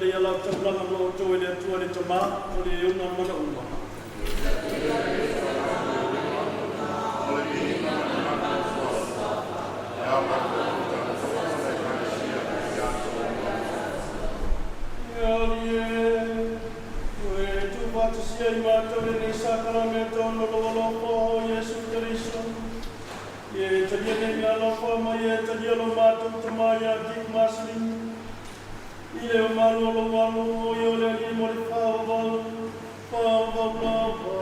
[SPEAKER 6] lelei a lau taulaga ma outou e le Atua le Tamā, o le e ona mana uma. E Alii e, ua e tuufaatasia i matou lenei sakaramento ona o lou alofa o Iesu Keriso. Ia e talia nei meaalofa ma ia e talia lo matou tama ia Dick Maslin i le mamalu o lou alo o ia o le Alii mo le faavavau, faavavau lava.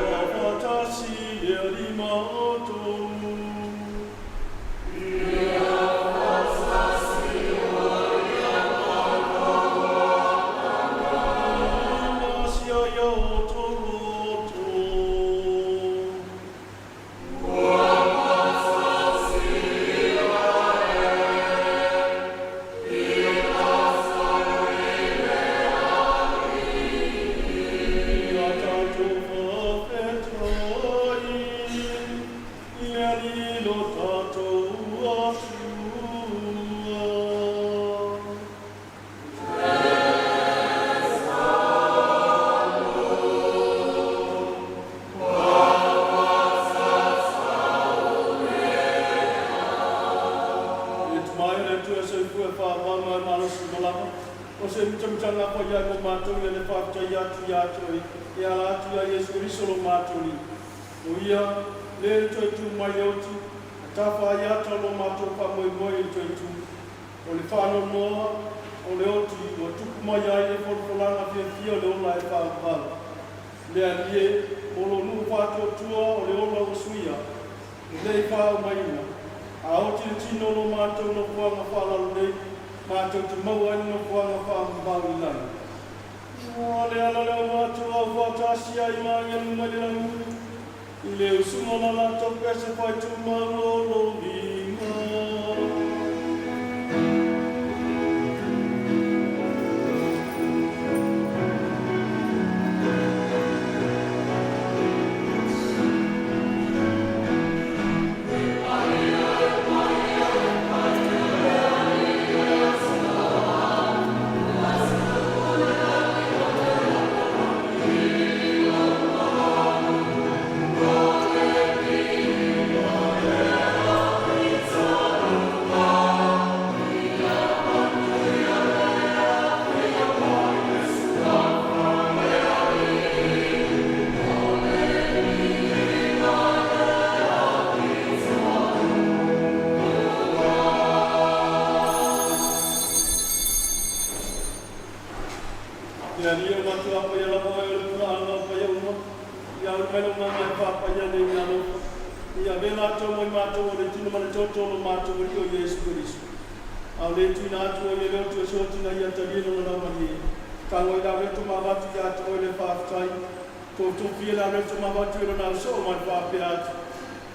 [SPEAKER 6] Ia faatasi le Alii ma outou. Masia ia outou loto. Ia tatou faafetai i le Alii lo tatou Atua. E tama ai o le Atua e soifua e faavavau ma e malosi uma lava, o se mitamitaga paia ai mo matou ia le faafetai atu ia te oe e ala atu ia Iesu Keriso lo matou Alii. O ia, lea e toe tu mai le oti, a tafa ai ata o lo matou faamoemoe i le toe tu. O le faanoanoa o le oti ua tupu mai ai le folafolaga fiafia o le ola e faavavau. Le Alii e, mo lou nuu faatuatua o le ola ua suia, e le i faaaumaina. A oti le tino o lo matou nofoaga faalalo nei, matou te maua ai le nofoaga faavavau i le lagi. O le ala lea o matou aufaatasi ai ma agelu mai le lagi, i le usuga o la latou pese faitumau o lou viiga. Le Alii o matou apaia lava oe o le pulaaga o paia uma, ia alu mai lou agaga e faapaia nei meaalofa, ia ave latou mai matou o le tino ma le toto o lo matou Alii o Iesu Keriso. A o le tuuina atu o ia le otu e sooti ina ia talia lona laumalie. Tago i le aweto ma avatu ia te oe le faafetai. Tootofia le aweto ma avatu e lona ausoo ma le faapea atu,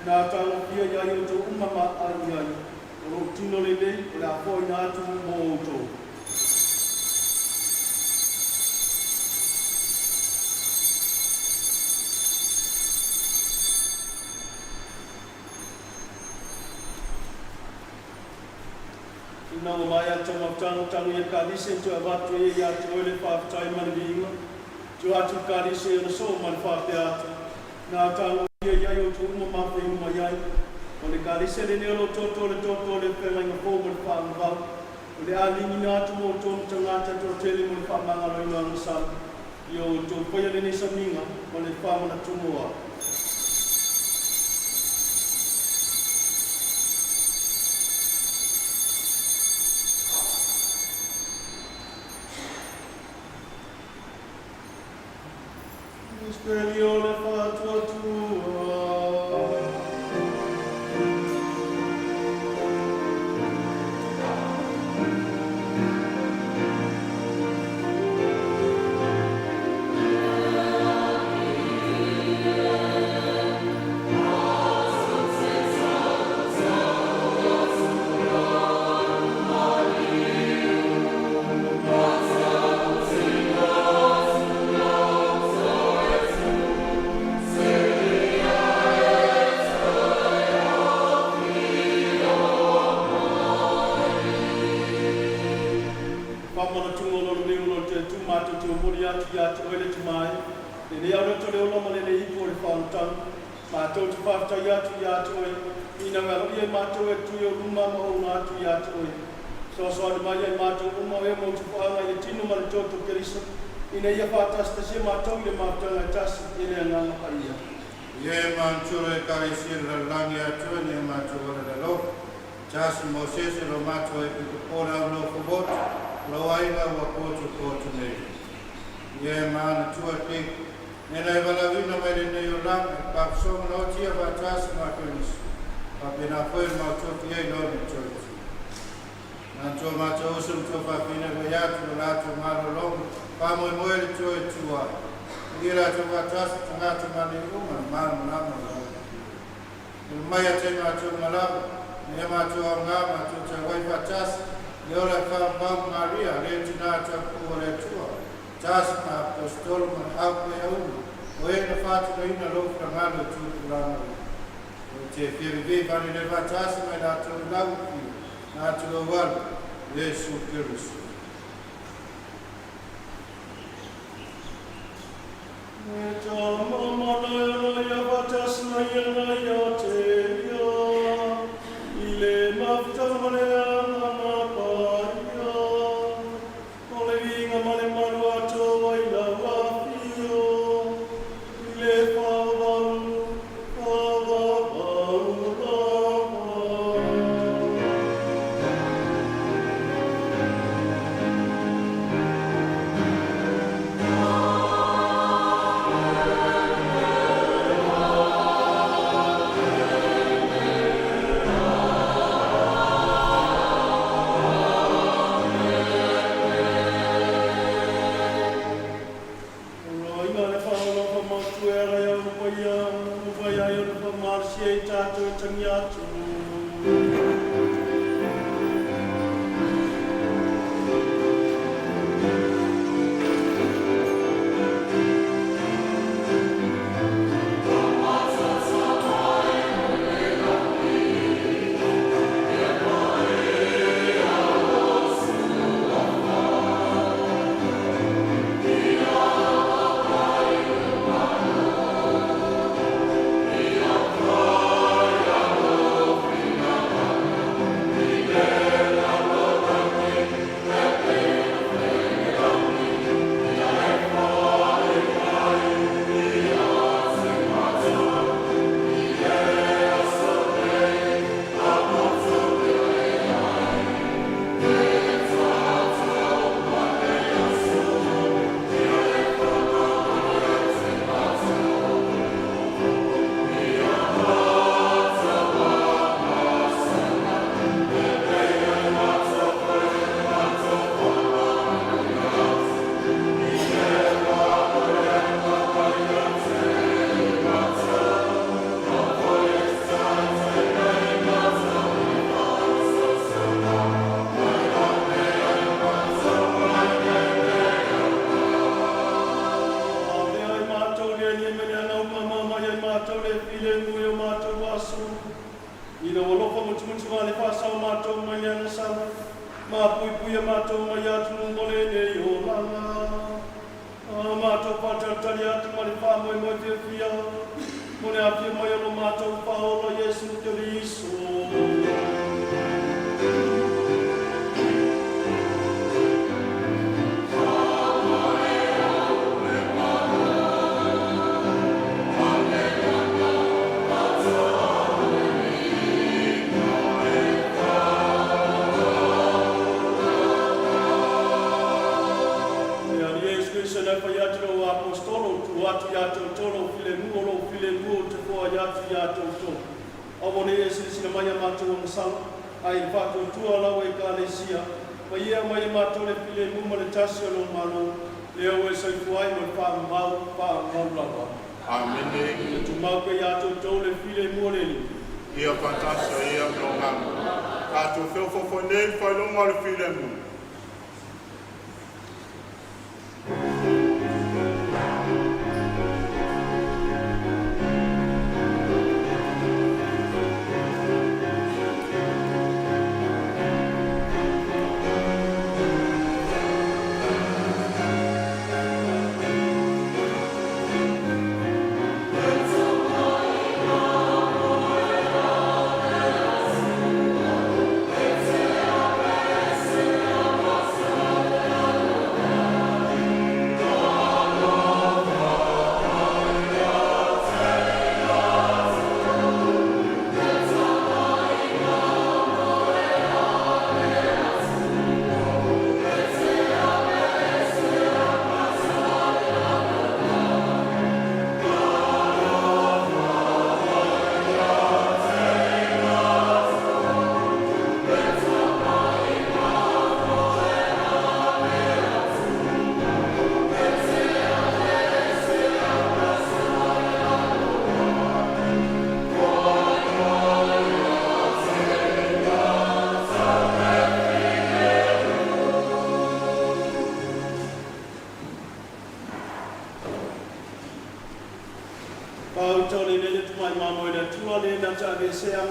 [SPEAKER 6] Na tagofia ia i outou uma ma ai i ai, o lou tino lenei o le a foaina atu mo outou. Ina ua maea le taumafataga tago ia kalise toe avatu ai ia te oe le faafetai ma le viiga. Tua atu le kalise i ona soo ma le faapea atu, Na tagofia i ai outou uma ma feiu mai ai. O le kalise lenei o lo toto o le toto o le feagaiga fou ma le faavavau. O le a ligiina atu mo outou ma tagata toatele mo le faamagaloina o agasala. Ia outou faia lenei samiga ma le faamanatuga o au. Misteri o le faatuatua. matou te momoli atu ia te Oe le Tama e, lenei aoloto o le ola ma lenei ipu o le faaolataga. Matou te faafetai atu ia te Oe, ina ua aloaia i matou e le Tui o luma ma ouna atu ia te Oe. Fesoasoani mai ia i matou uma o e mau tufaaga i le tino ma le toto o Keriso, ina ia faatasitasia matou i le mafutaga e tasi e le Agaga Paia.
[SPEAKER 7] Ie mansuro ekalesia le lalolagi atoa nei o matou ola le alofa. Tasi Mosese lo matou ai pito pola au nofo lotu, lo aiga ua poto poto nei. Ie mana tua te, nena e valauina mai lenei olaga, e papasoga na otia faatasi ma Keriso. Faapena foi le maotofi ai lona toetu. Nantua matou uso ma tua faafina vai atu lo latou malologa, faamoemoe le toe tua ai. I latou faatasi tagata mane uma le malamalama o lau afio. E mai a te matou malava, me matou aoga matou tauai faatasi, le ola e whaamau Maria, le tina taupu o le Atua, tasi ma apostolo ma le au pea uma, o e na whātunaina lou finagalo i tupulaga uma. O te fia vale le faatasi mai latou i lau afio, na atu lou alu, Iesu Keriso.
[SPEAKER 6] E tama mana e ia faatasi mai ana ia te ia, i le mafutaga ma le Agaga Paia, o le viiga ma le malu atoa i lau afio, i le faavavau, faavavau lava. Oloaiga le faaalofa mautu e ala i au paia, mafai ai ona faamalosia i tatou e tagi atu. Ave ai matou le Alii ma le Agaga uma mai ai matou le filemu i o matou aso. I lou alofa musumusu ma le faasao matou mai le agasala, ma puipuia matou mai atunuu mo lenei olaga. A matou faatalitali atu ma le faamoemoe fiafia, mo le afio mai o lo matou Faaola Iesu Keriso. Le Alii Iesu Keriso na fai atu lou apostolo tuu atu ia te outou lou filemu o lou filemu ou te foai atu ia te outou. Aua ne i e silasila mai ia matou agasala, ae i le faatuatua o lau Ekalesia, ma ia mai e matou le filemu ma le tasi o lou Malo, lea ua e soifua ai mo le faamamau, faamamau lava.
[SPEAKER 1] Amene.
[SPEAKER 6] Ia tumau pea ia te outou le filemu o le Alii.
[SPEAKER 1] Ia faatasi ai ia ma lou agaga. Tatou feofoofoai nei i le faailoga o le filemu.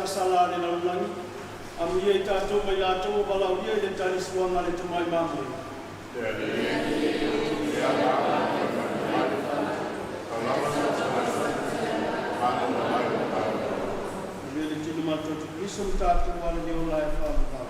[SPEAKER 6] ekasala a le lalolagi, amuia i tatou ma i latou ua valaaulia i le talisuaga a le Tomai Mamoe. Amuia le Tino ma le Toto Keriso ma tatou ala le ola e faavavau.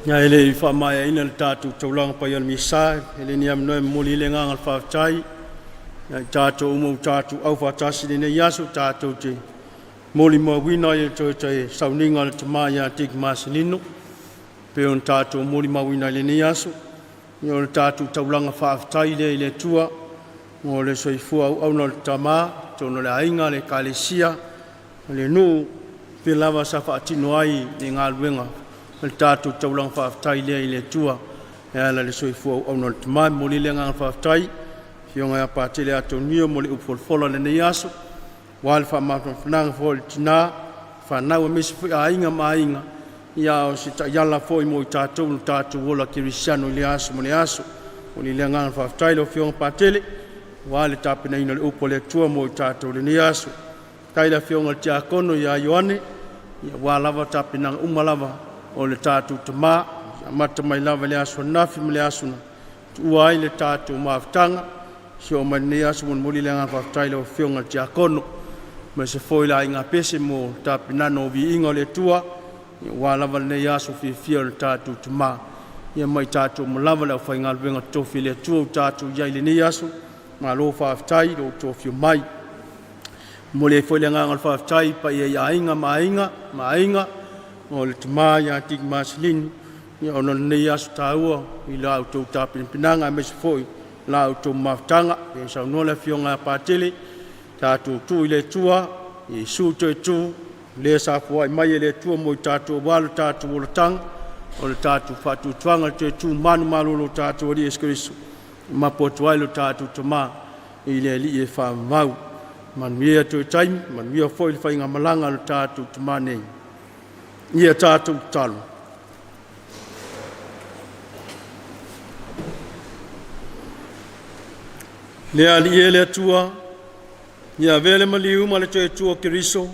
[SPEAKER 6] Ia e le i faamaeaina le tatou taulaga paia o le Misa, e le ni amanoa e momoli ai le agaga o le faafetai ia i tatou uma ua tatou aufaatasi i lenei aso tatou te molimauina ai le toe sauniga o le tama ia Dick Maselino pei ona tatou molimauina i lenei aso. Ia o le tatou taulaga faafetai lea i le Atua mo le soifua auauna o le tama i totonu o le aiga, le Ekalesia ma le nuu faapea lava sa faatino ai le galuega o le tatou taulaga faafetai lea i le Atua e ala i le soifua auauna o le tama. E momoli ai le agaga faafetai i le Afioga ia Patele Atonio mo le upu folafola i lenei aso, aua le faamafanafanaga foi a le tina, fanau aemaise foi aiga ma aiga, ia a o se taiala foi mo i tatou i lo tatou ola kerisiano i lea aso ma lea aso. E momoli ai le agaga faafetai i lau Afioga Patele aua le tapenaina o le upu a le Atua mo i tatou i lenei aso. Faafetai i le Afioga i le Tiakono ia Ioane aua lava tapenaga uma lava o le tatou tama, amata mai lava i le aso ananafi ma le aso na tuua ai le tatou mafutaga seia oo mai lenei aso. E momoli le agaga faafetai i lau Afioga i le Tiakono aemaise foi le aiga Pese mo le tapenaga o viiga o le Atua aua lava lenei aso fiafia o le tatou tama. Ia ma i tatou uma lava le aufaigaluega totofi a le Atua ua tatou i ai i lenei aso, malo faafetai i lo outou afio mai. E momoli ai foi le agaga o le faafetai i le paia i aiga ma aiga ma aiga o le tama ia Dick Masalini ona o lenei aso taua i la outou tapenapenaga aemaise foi la outou mafutaga. E pei ona saunoa le Afioga ia Patele, tatou tuu i le Atua Iesu toetu, le sa foai mai e le Atua mo i tatou aua lo tatou olataga o le tatou faatuatuaga i le toe tu manumalo o lo tatou Alii Iesu Keriso, e mapu atu ai lo tatou Tama i le Alii e faavavau. Manuia toe taimi, manuia foi le faigamalaga a lo tatou Tama nei. Ia tatou tatalo. Le Alii e le Atua, ia avea le maliu ma le toe Atua Keriso,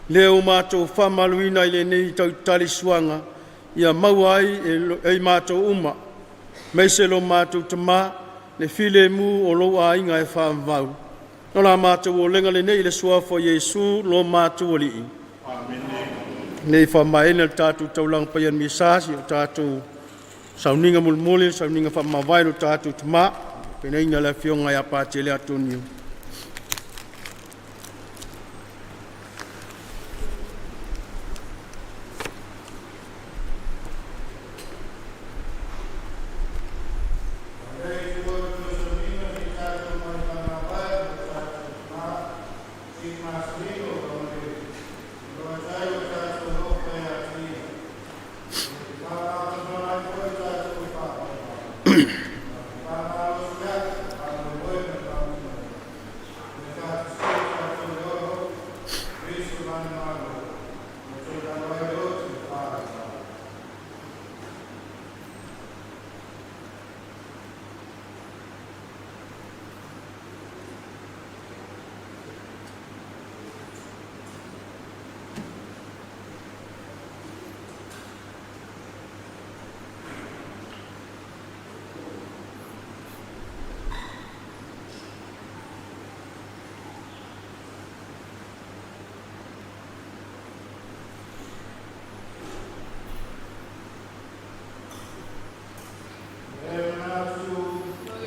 [SPEAKER 6] lea ua matou faamaluina i lenei tautali suaga, ia maua ai e i matou uma, aemaise lo matou Tamā, le filemu o lou aiga e faavavau. O la matou olega lenei i le Suafa o Iesu lo matou Alii. Nei faamaeaina le tatou taulaga paia i le Misa, si o tatou sauniga mulimuli, le sauniga faamavae lo tatou Tamā, fetalaiga le Afioga ia Patele Atonio.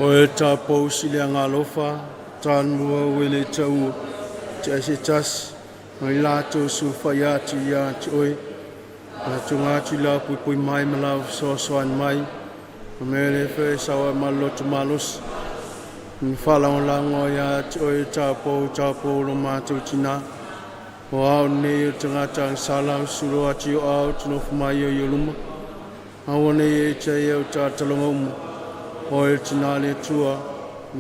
[SPEAKER 6] O e tapuai siliaga alofa, talomua ua le taua te se tasi, mai latou sulufai atu ia te oe, faatuga atu i lau puipui mai ma lau fesoasoani mai, o mea le foi e sao ai ma le loto malosi. Ni faalagolago ia te oe taupou taupou lo matou tina, o au nei o tagata agasala o sulu atu i o au te nofo mai ai o luma. Aua nei e te ai au tataloga uma, o e tina le Atua,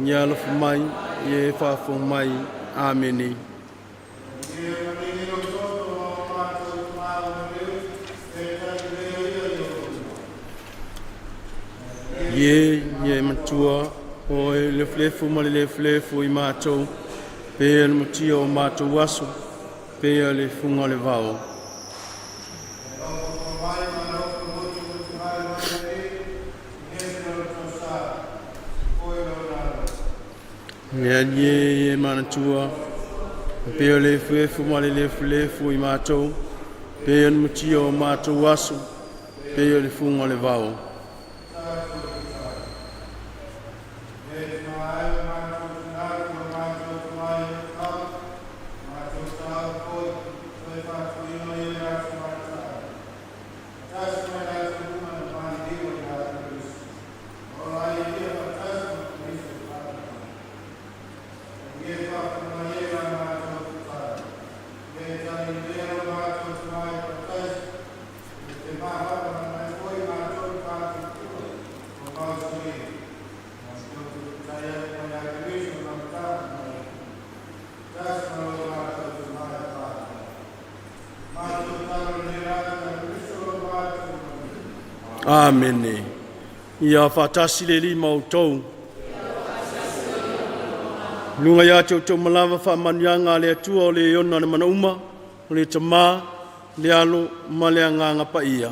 [SPEAKER 6] ia alofa mai, ia e faafofoga mai. Amene. Ie, ia e matua, o e lefulefu ma le lefulefu i matou, pea le mutia o matou aso, pea le fuga o le vao. Le Alii e manatua, pea o le efuefu ma le lefulefu i matou, pea le mutia o matou aso, Pei o le fuga o le vao. Amene. Ia faatasi le Alii ma outou. Luga ia te outou malava faamanuiaga a le Atua o le ona le manauma, o le Tama, le Alo ma le Agaga Paia.